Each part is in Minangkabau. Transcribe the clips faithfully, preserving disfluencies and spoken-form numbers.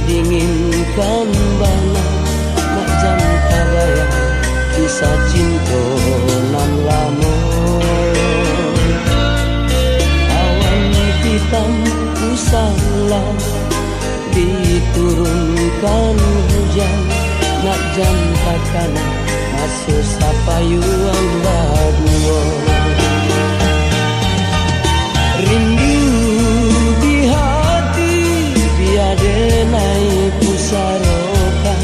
Dinginkan bana, nak jan tabayang kisah cinto nan lamo. Awan hitam usahlah, diturunkan hujan, nak jan takana maso sapayuang baduo. Rindu di hati, bia denai pusarokan,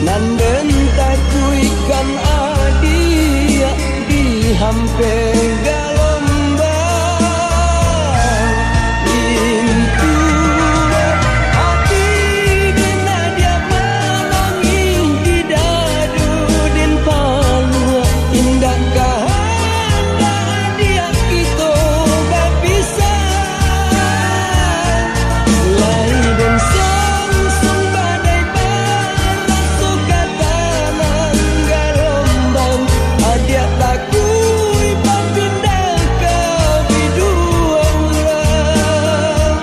nan den takuikan adiak di hampek galombang. Lintuak ati den adiak manangih, di dado den paluak, indak kahandak adiak kito bapisah. Lai den sangsang badai baraso ka tanang galombang, adiak takuik bapindah ka biduang urang.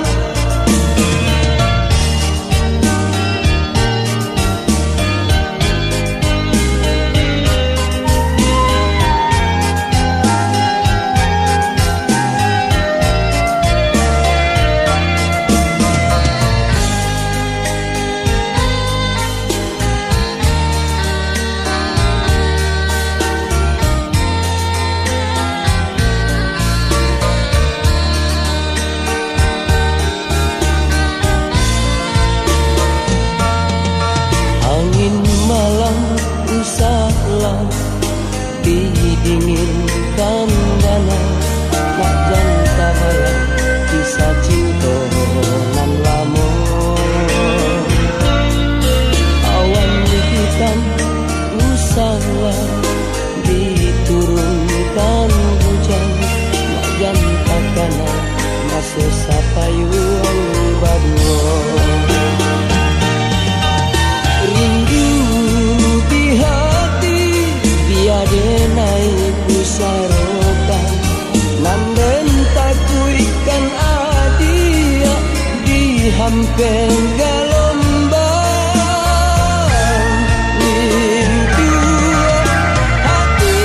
Angin malam usahlah, didinginkan bana, nak jan tabayang kisah cinto nan lamo. Awan hitam usahlah, diturunkan hujan, nak jan takana maso sapayuang baduo. Rindu di hati, bia denai pusarokan, nan den takuikan adiak di hampek galombang. Lintuak ati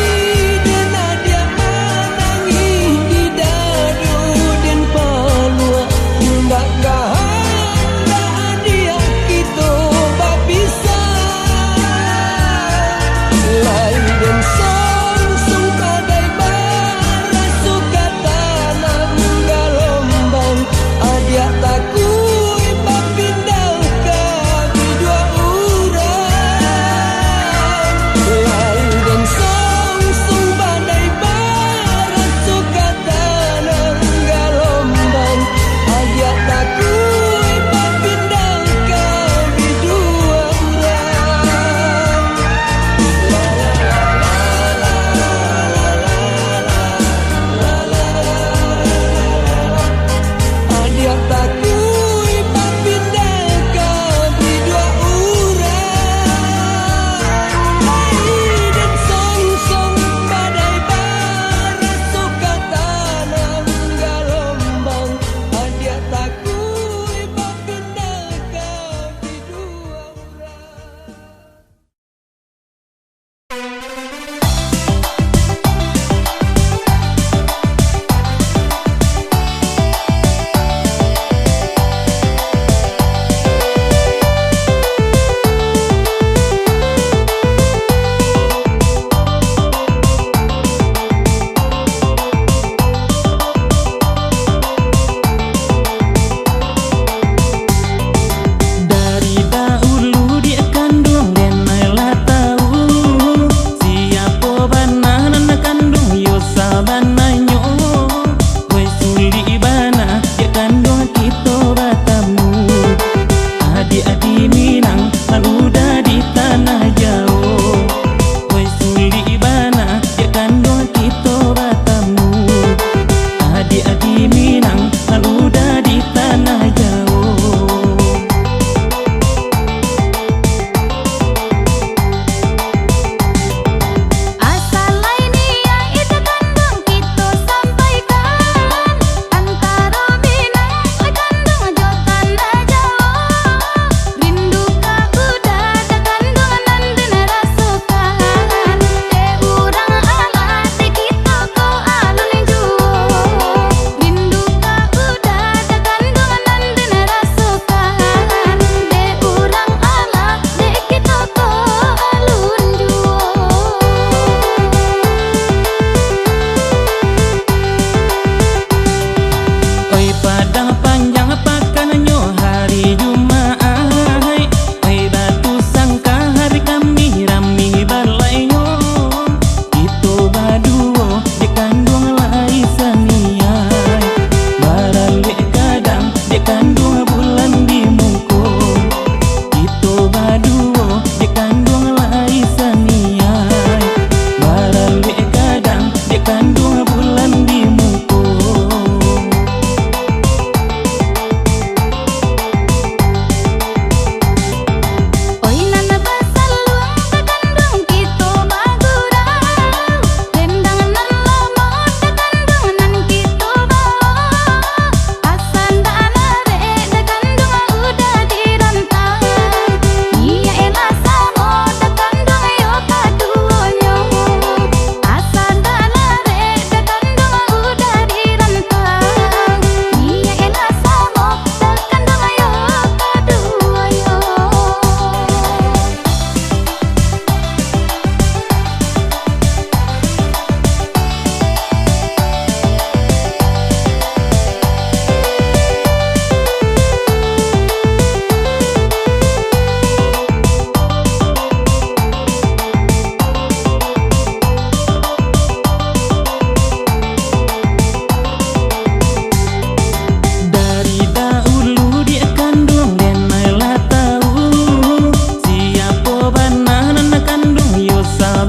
den adiak manangih, di dado den paluak, indak kahandak adiak kito bapisah. Lai den sangsang badai baraso ka tanang galombang, adiak takuik bapindah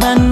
Nan